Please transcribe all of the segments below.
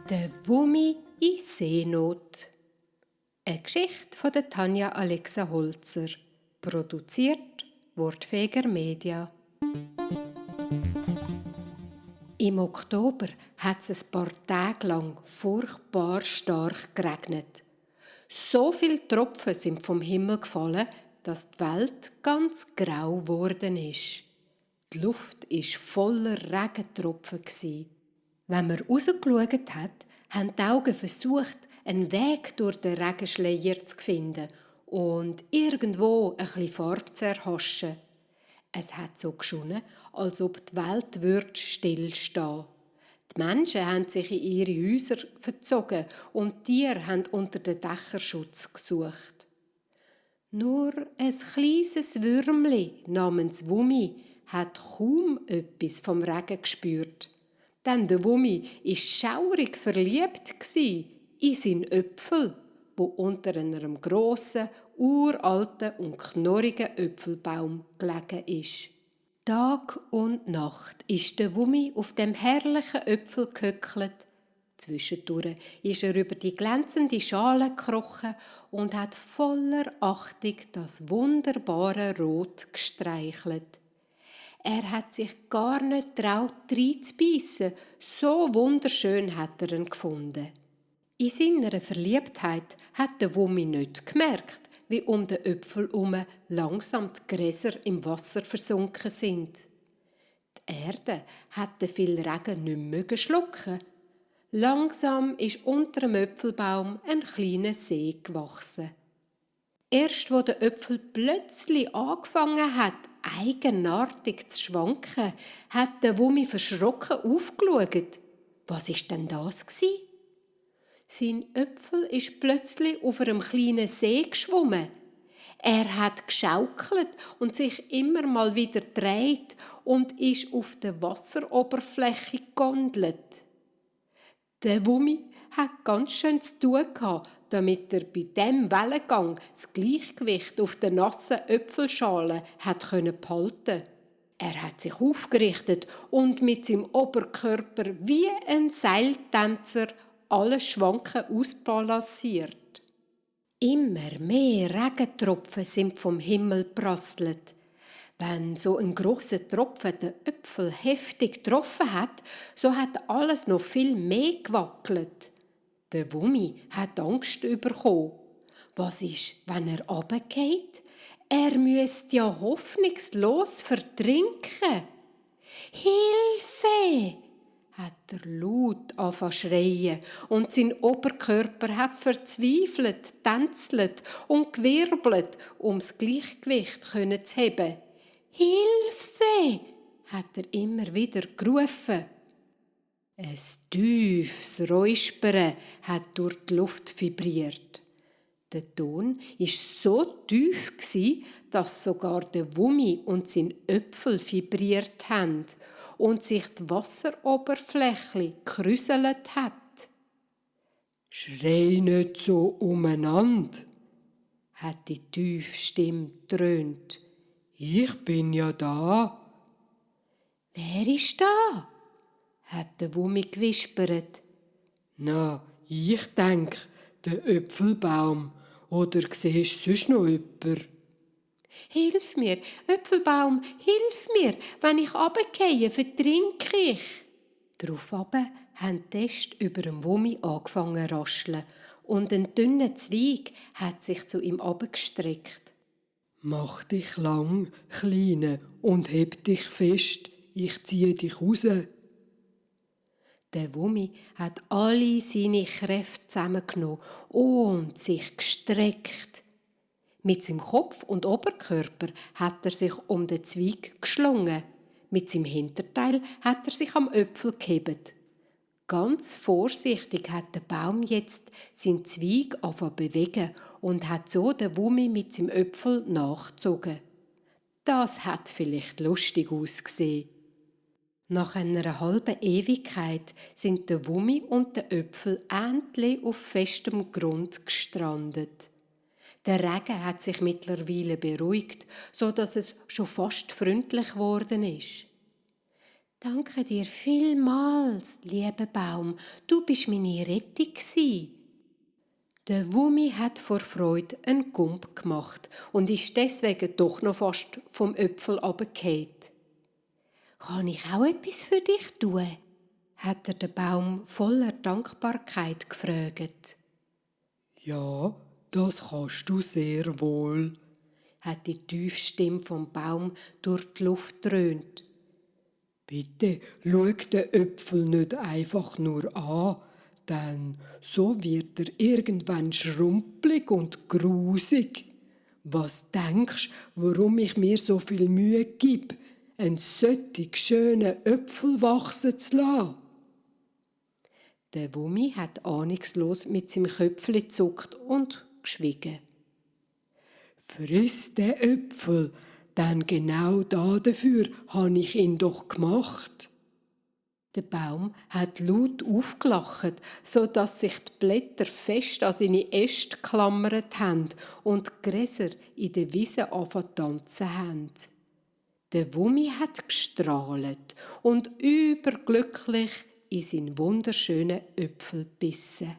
Der Wummi in Seenot. Eine Geschichte von der Tanja Alexa Holzer. Produziert Wortfeger Media. Im Oktober hat es ein paar Tage lang furchtbar stark geregnet. So viele Tropfen sind vom Himmel gefallen, dass die Welt ganz grau geworden ist. Die Luft war voller Regentropfen. Wenn man rausgeschaut hat, haben die Augen versucht, einen Weg durch den Regenschleier zu finden und irgendwo ein bisschen Farbe zu erhaschen. Es hat so geschonen, als ob die Welt stillstehen. Die Menschen haben sich in ihre Häuser verzogen und die Tiere haben unter den Dächern Schutz gesucht. Nur ein kleines Würmli namens Wummi hat kaum etwas vom Regen gespürt. Denn der Wummi war schaurig verliebt in seinen Äpfel, wo unter einem grossen, uralten und knorrigen Äpfelbaum gelegen ist. Tag und Nacht ist der Wummi auf dem herrlichen Äpfel gehöckelt. Zwischendurch ist er über die glänzende Schale gekrochen und hat voller Achtung das wunderbare Rot gestreichelt. Er hat sich gar nicht getraut, reinzubeissen, so wunderschön hat er ihn gefunden. In seiner Verliebtheit hat der Wummi nicht gemerkt, wie um den Äpfel herum langsam die Gräser im Wasser versunken sind. Die Erde hat den viel Regen nicht mehr schlucken. Langsam ist unter dem Äpfelbaum ein kleiner See gewachsen. Erst wo der Äpfel plötzlich angefangen hat, eigenartig zu schwanken, hat der Wummi verschrocken aufgeschaut. Was war denn das? Sein Äpfel ist plötzlich auf einem kleinen See geschwommen. Er hat geschaukelt und sich immer mal wieder gedreht und ist auf der Wasseroberfläche gegondelt. Der Wummi hat ganz schön zu tun gehabt, damit er bei diesem Wellengang das Gleichgewicht auf der nassen Äpfelschale hat behalten. Er hat sich aufgerichtet und mit seinem Oberkörper wie ein Seiltänzer alle Schwanken ausbalanciert. Immer mehr Regentropfen sind vom Himmel prasselt. Wenn so ein grosser Tropfen den Äpfel heftig getroffen hat, so hat alles noch viel mehr gewackelt. Der Wummi hat Angst bekommen. Was ist, wenn er runterfällt? Er müsste ja hoffnungslos vertrinken. Hilfe! Hat er laut angefangen zu schreien und sein Oberkörper hat verzweifelt, tänzelt und gewirbelt, um das Gleichgewicht zu heben. Hilfe! Hat er immer wieder gerufen. Ein tiefes Räuspern hat durch die Luft vibriert. Der Ton war so tief, dass sogar der Wummi und sein Äpfel vibriert haben und sich die Wasseroberfläche gekräuselt hat. «Schrei nicht so umeinander», hat die tiefe Stimme dröhnt. «Ich bin ja da.» «Wer ist da?» hat der Wummi gewispert. «Na, ich denke, der Äpfelbaum. Oder siehst du sonst noch jemanden?» «Hilf mir, Äpfelbaum, hilf mir! Wenn ich runterfalle, vertrinke ich!» Daraufhin haben die Äste über dem Wummi angefangen zu rascheln und ein dünner Zweig hat sich zu ihm herabgestreckt. «Mach dich lang, Kleine, und heb dich fest, ich ziehe dich raus.» Der Wummi hat alle seine Kräfte zusammengenommen und sich gestreckt. Mit seinem Kopf und Oberkörper hat er sich um den Zweig geschlungen. Mit seinem Hinterteil hat er sich am Äpfel gehebt. Ganz vorsichtig hat der Baum jetzt seinen Zweig angefangen zu bewegen und hat so den Wummi mit seinem Äpfel nachgezogen. Das hat vielleicht lustig ausgesehen. Nach einer halben Ewigkeit sind der Wummi und der Äpfel endlich auf festem Grund gestrandet. Der Regen hat sich mittlerweile beruhigt, so dass es schon fast freundlich geworden ist. Danke dir vielmals, lieber Baum, du bist meine Rettung gsi. Der Wumi hat vor Freude einen Gump gemacht und ist deswegen doch noch fast vom Äpfel runtergefallen. Kann ich auch etwas für dich tun? Hat er den Baum voller Dankbarkeit gefragt. Ja, das kannst du sehr wohl. Hat die tiefe Stimme vom Baum durch die Luft dröhnt. Bitte schau den Äpfel nicht einfach nur an, denn so wird er irgendwann schrumpelig und grusig. Was denkst, warum ich mir so viel Mühe gebe, einen solchen schönen Äpfel wachsen zu lassen? Der Wumi hat ahnungslos mit seinem Köpfli gezuckt und geschwiegen. Friss den Äpfel, denn genau dafür habe ich ihn doch gemacht. Der Baum hat laut aufgelacht, so dass sich die Blätter fest an seine Äste geklammert haben und die Gräser in der Wiese angefangen zu tanzen haben. Der Wumi hat gestrahlt und überglücklich in seinen wunderschönen Äpfel bissen.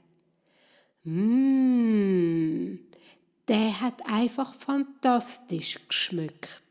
Der hat einfach fantastisch geschmeckt.